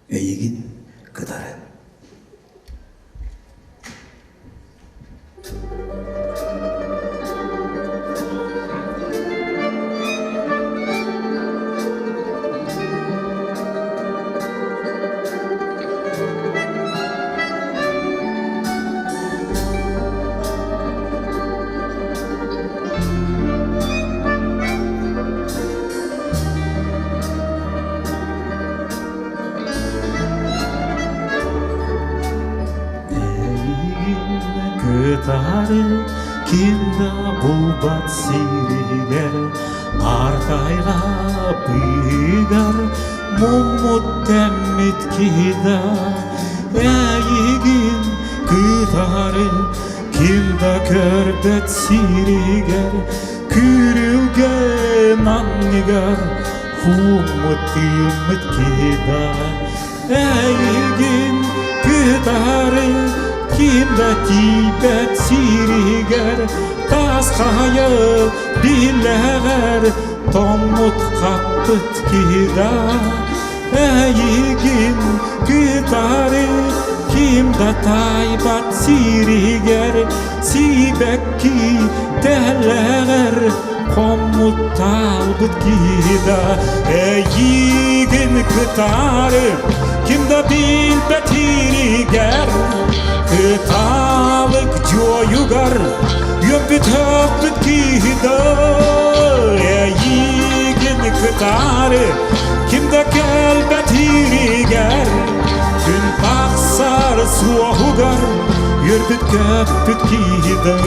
Эйигин кытары. Кытары ким да булбат сиригэр Артайга быыгар муммут тэммит киһи да Эйигин кытары ким да көрбөт сиригэр Күрүлгэн анныгар Хууммут тыыммыт киһи да Эйигин кытары ким да тиийбэт сиригэр Таас хайа биллэҕэр тоҥмут хаппыт киһи да Эйигин кытары ким да таайбат сиригэр Сибэкки тэлэҕэр хоммут таалбыт киһи да Эйигин кытары ким да билбэт иригэр Кыталык дьуойугар үөппүт өппүт киһи да Эйигин кытары ким да кэлбэт иригэр Күн тахсар суоһугар үөрбүт көппүт киһи да.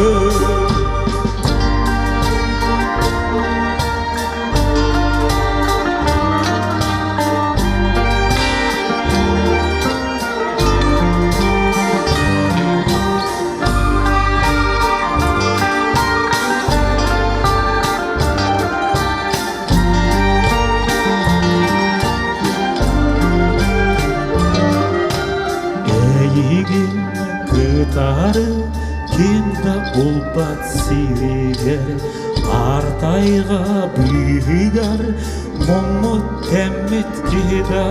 Эйигин кытары ким да булбат сиригэр Артайга быыһыгар муммут тэммит киһи да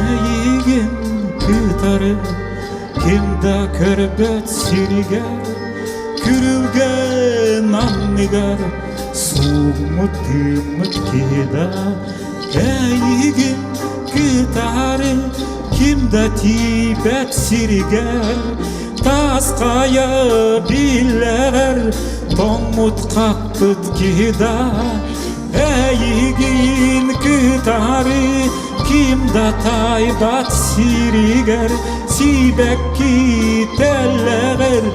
Эйигин кытары ким да көрбөт сиригэр Күрүлгэн анныгар сууммут тыыммыт киһи да Эйигин кытары ким да тиийбэт сиригэр Таас хайа биллэр тоҥмут хаппыт киһи да Эйигин кытары ким да таайбат сиригэр Сибэкки тэллэҕэр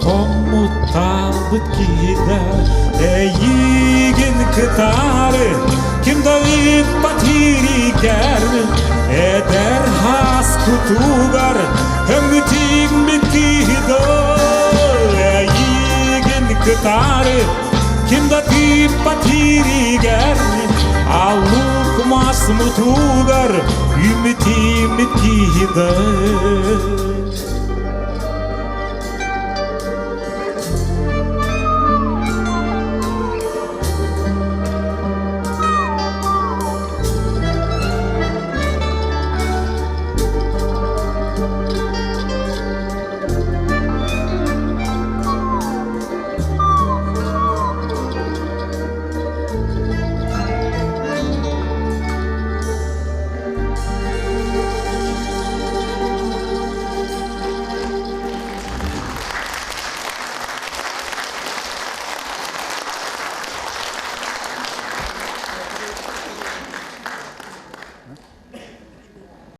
Хоммут таалбыт киһи да Эйигин кытары ким да ыыппат иригэр Эдэр хаас кутугар өҥүтүҥмүт киһи да Эйигин кытары ким да тыыппат иригэр Аллук мас мутугар үмүтүммүт киһи да.